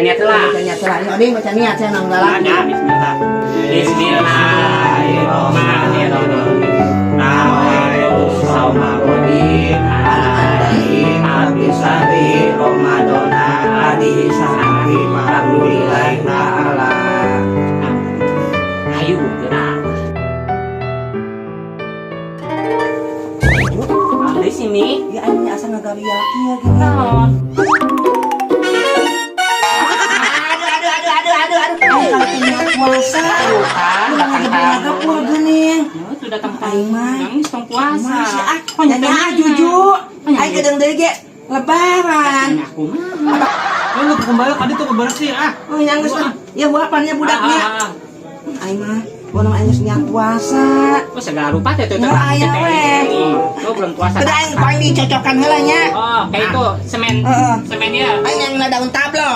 niat lah. Baca niat lah. Ini oding baca niat saya nang lalaki. Ya, bismillah. Bismillahirrahmanirrahim. Nawaitu shauma ghadin abi sari Ramadana adi sahari alhamdulillah ta'ala. Ayo gerak. Di sini. Ya aing asa ngagariak ya gini. Naon? Aduh aduh aduh aduh aduh aduh. Aing kalau niat puasa. Tuh kan, Ulah datang ngagepul geuning. Ya, itu datang Aing mah. Nangis tong puasa. Masih ah, Oh, nyanyi ah juju. Aing kedeng deui ge lebaran. Aku mah. Oh, lu kembali tadi tuh bersih ah. Oh, yang geus mah. Ya huapannya budaknya. Ah, ah, Aing mah bono aing geus niat puasa. ah. Oh, segala rupa teh tuh. Ya, aya weh. Tuh belum puasa. Udah aing paling dicocokkan heula nya. Oh, kayak itu semen. Heeh. Semen ya. Aing yang daun tablo.